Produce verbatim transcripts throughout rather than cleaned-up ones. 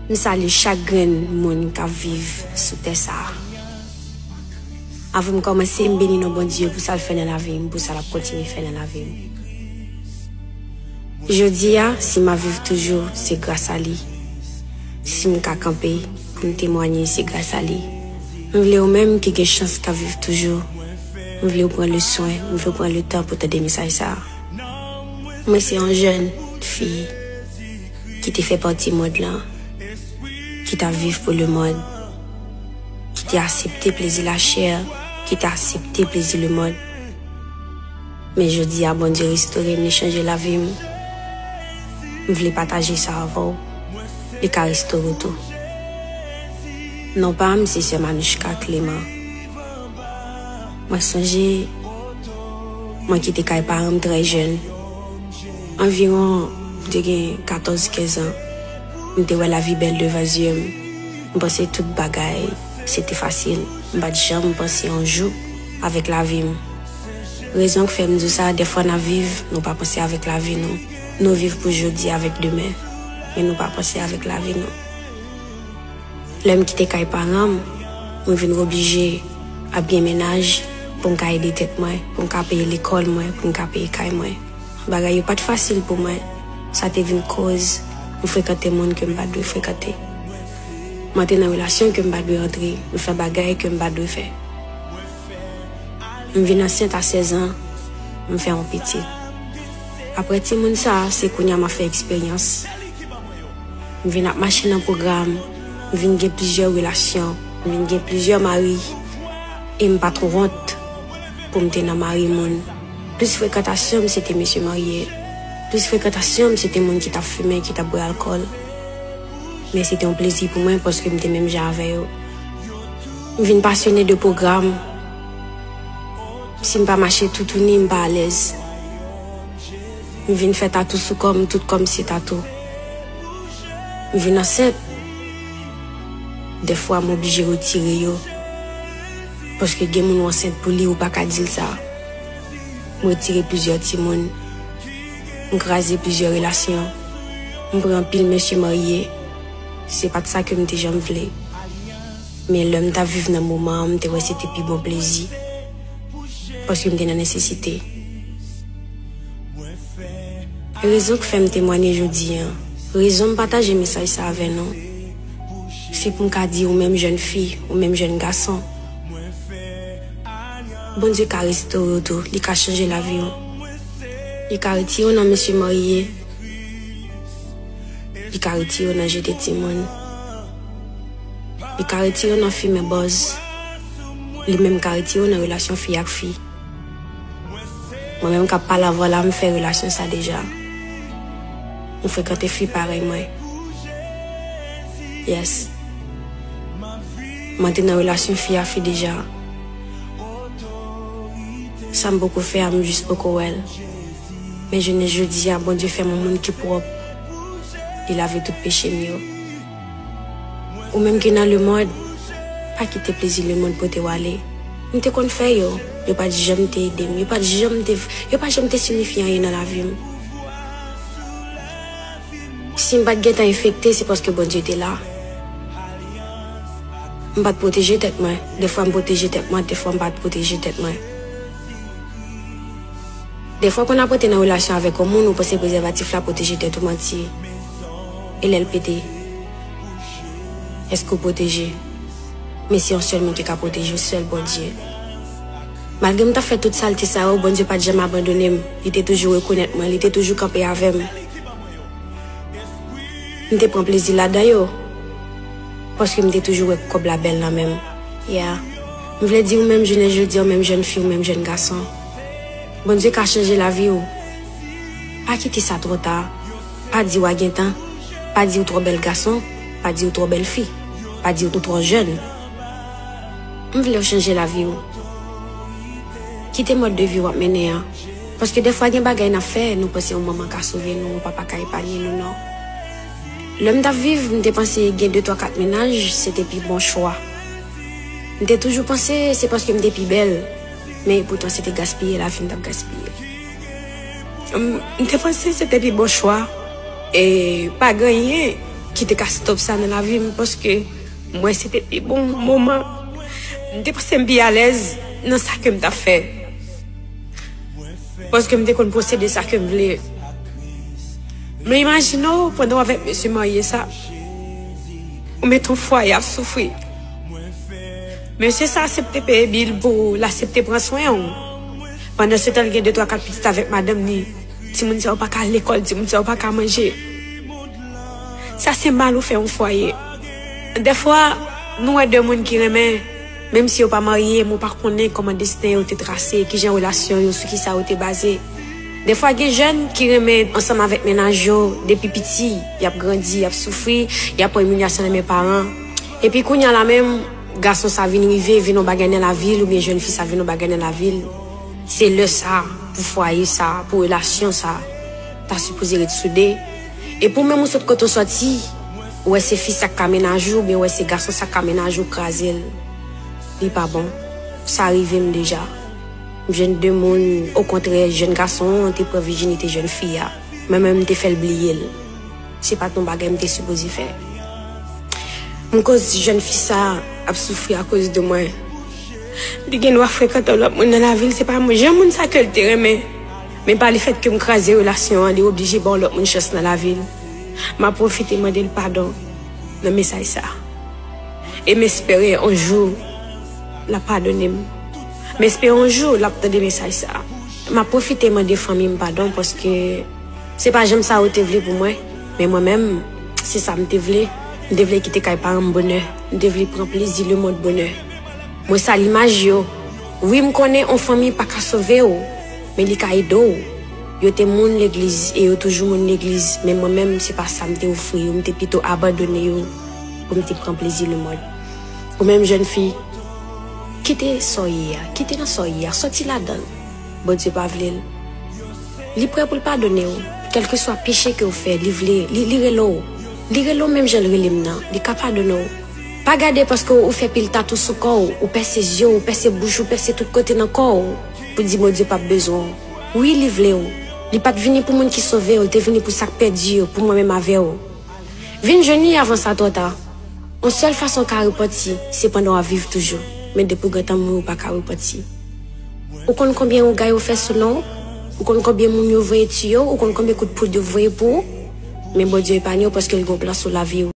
M salye chak grenn moun k ap viv sou tè sa a. Avan m kòmanse, m beni non Bondye pou sa l fè nan lavi m, pou sa l ap kontinye fè nan lavi m. Jodi a, si m ap viv toujou, se gras a li. Si m ka kanpe pou m temwanye, se gras a li. M vle ou menm ki gen chans k ap viv toujou, m vle w pran le swen, m vle w pran le tan pou tande mesaj sa a. Mwen se yon jèn fi ki te fè pati mond lan, ki t ap viv pou lemonn, ki te aksepte plezi lachè, ki te aksepte plezi lemonn. Men jodi a, Bondye restore m, li chanje lavi m. M vle pataje sa avè w. Li ka restore w tou. Non pa m, se sè Manouchka Clément. Mwen sonje, mwen kite kay paran m trè jèn. Anviwon, m te gen katòz, kenz an. M te wè lavi bèl devan zye m. M panse tout bagay, se te fasil. M pa t janm panse yon jou avèk lavi m. Rezon k fè m di w sa, dèfwa n ap viv, nou pa panse avèk lavi nou. Nou viv pou jodi avèk demen, men nou pa panse avèk lavi nou. Lè m kite kay paran m, mwen vin oblije ap gen mennaj pou m ka ede tèt mwen, pou m ka peye lekòl mwen, pou m ka peye kay mwen. Bagay yo pa t fasil pou mwen. Sa te vin koz m frekante moun ke m pa t dwe frekante. M antre nan relasyon ke m pa t dwe antre. M fè bagay ke m pa t dwe fè. M vin ansent a sèz an, m fè yon pitit. Apre timoun sa a, se kounye a m ap fè eksperyans. M vin ap mache nan pwogram, m vin gen plizyè relasyon, m vin gen plizyè mari, e m pa t wont pou m te nan mari moun. Plis frekantasyon m, se te mesye marye. Plis frekantasyon m, se te moun ki t ap fimen, ki t ap bwè alkòl. Men se te yon plezi pou mwen paske m te menm jan avè yo. M vin pasyone de pwogram. Si m pa mache toutouni, m pa alèz. M vin fè tatou sou kò m, tout kò m se tatou. M vin ansent. Dèfwa, m oblije retire yo. Paske gen moun w ansent pou li, ou pa ka di l sa. M retire plizyè timoun. M kraze plizyè relasyon. M pran anpil mesye marye. Se pa t sa ke m te janm vle. Men lè m t ap viv nan moman an, m te wè se te pi bon plezi. Paske m te nan nesesite. Rezon k fè m temwanye jodi a, rezon m pataje mesaj sa avè nou, se pou m ka di ou menm jèn fi, ou menm jèn gason, Bondye ka restore w tou, li ka chanje lavi w. Li ka retire w nan mesye marye, li ka retire w nan jete timoun, li ka retire w nan fimen bòz, li menm ka retire w nan relasyon fi ak fi. Mwen menm k ap pale avè w la, m fè relasyon sa deja. M frekante fi parèy mwen. Yes. Mwen te nan relasyon fi a fi deja. Sa m poko fè a, m jis poko wè l. Men jounen jodi a, Bondye fè m yon moun ki pwòp. Li lave tout peche m yo. Ou menm ki nan lemonn, pa kite plezi lemonn pote w ale. M te konn fè yo, yo pa t janm te ede m, yo pa t janm te, yo pa janm te sinifye anyen nan lavi m. Si m pa t gentan enfekte, se paske Bondye te la. M pa t pwoteje tèt mwen. Dèfwa m pwoteje tèt mwen, dèfwa m pa t pwoteje tèt mwen. Dèfwa, kon ap rete nan relasyon avèk yon moun, ou panse prezèvatif la pwoteje tèt ou, manti. E lè l pete, èske w pwoteje? Men se yon sèl moun ki ka pwoteje w, sèl Bondye. Malgre m t ap fè tout salte sa yo, Bondye pa t janm abandone m. Li te toujou rekonèt mwen, li te toujou kanpe avè m. M te pran plezi ladan yo, paske m te toujou wè kòb la bèl nan men m. Yeah. M vle di ou menm jounen jodi a, ou menm jèn fi, ou menm jèn gason, Bondye ka chanje lavi w. Pa kite sa twò ta. Pa di w a gen tan. Pa di w twò bèl gason. Pa di w twò bèl fi. Pa di w twò jèn. M vle w chanje lavi w. Kite mòd de vi w ap mennen an. Paske dèfwa gen bagay n ap fè, nou panse yon manman ka sove nou, yon papa ka epanye nou, non. Lè m t ap viv, m te panse gen de, twa, kat mennaj, se te pi bon chwa. M te toujou panse se paske m te pi bèl, men epoutan se te gaspiye lavi m t ap gaspiye. M, m te panse se te pi bon chwa, e pa gen anyen ki te ka stop sa nan lavi m, paske m wè se te pi bon moman. M te panse m pi alèz nan sa ke m t ap fè. Paske m te konn posede sa ke m vle. Men imajine w, pandan w avèk mesye marye sa, ou mete yon fwaye ap soufri. Mesye sa aksepte peye bil pou ou, l aksepte pran swen w. Pandan se tan, l gen de, twa, kat pitit avèk madanm li. Timoun sa yo pa ka al lekòl, timoun sa yo pa ka manje. Sa se mal ou fè yon fwaye. Dèfwa, nou wè de moun ki renmen, menm si yo pa marye, men w pa konnen kòman desten yo te trase, kijan relasyon yo, sou kisa yo te baze. Dèfwa, gen jèn ki renmen ansanm avèk mennaj yo, depi piti, y ap grandi, y ap soufri, y ap pran imilyasyon nan men paran. Epi kounye a la menm, gason sa vin rive, vin yon bagay nan lavi l, oubyen jèn fi sa vin yon bagay nan lavi l. Se lè sa, pou fwaye sa, pou relasyon sa, ta sipoze ret soude. E pou menm ou sot kote w sòti, ou wè se fi sa k ka mennaj ou, oubyen ou wè se gason sa k ka mennaj ou, kraze l. Li pa bon. Sa rive m deja. M jwenn de moun, okontrè, jèn gason an te pran vijinite jèn fi a. Mwen menm, m te fè l bliye l. Se pa t yon bagay m te sipoze fè. M koz jèn fi sa ap soufri akoz de mwen. Li gen dwa frekante lòt moun nan lavi l, se pa mwen. Jan moun sa ke l te renmen. Men pa lefèt ke m kraze relasyon an, li oblije ba yon lòt moun chans nan lavi l. M ap pwofite mande l padon nan mesaj sa. E m espere yon jou l ap padone m. M espere yon jou l ap tande mesaj sa. M ap pwofite mande fanmi m padon paske se pa janm sa yo te vle pou mwen. Men mwen menm, se sa m te vle. M te vle kite kay paran m bonè. M te vle pran plezi lemonn bonè. Mwen sa limaj yo. Wi, m konnen yon fanmi pa ka sove w, men li ka ede w. Yo te moun legliz e yo toujou moun legliz, men mwen menm, se pa sa m te ofri yo. M te pito abandone yo pou m te pran plezi lemonn. Ou menm jèn fi, kite sa w ye a, kite nan sa w ye a, sòti ladan l. Bondye pa vle l. Li prè pou l padone w. Kèlkeswa peche ke w fè, li vle, li, li rele w. Li rele w menm jan l rele m nan. Li ka padone w. Pa gade paske w fè pil tatou sou kò w, ou pèse zye w, ou pèse bouch ou, pèse tout kote nan kò w, pou di Bondye p ap bezwen w. Wi, li vle w. Li pa t vini pou moun ki sove yo, li te vini pou sa k pèdi yo, pou mwen menm avè w. Vin jwenn li avan sa twò ta. Yon sèl fason w ka repanti, se pandan w ap viv toujou. Men depi w gentan mouri, w pa ka repanti. Ou konn konbyen ouga yo fè sou non w? Ou konn konbyen moun yo voye tiye w? Ou konn konbyen kout poud yo voye pou ou? Men Bondye epanye w paske l gen yon plan sou lavi w.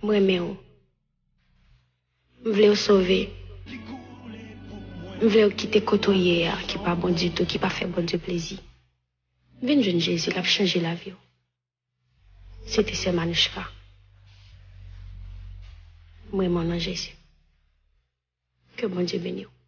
M renmen w. M vle w sove. M vle w kite kote w ye a, ki pa bon ditou, ki pa fè Bondye plezi. Vin jwenn Jezi, l ap chanje lavi w. Se te sè Manouchka. M renmen w nan Jezi. Ke Bondye beni w.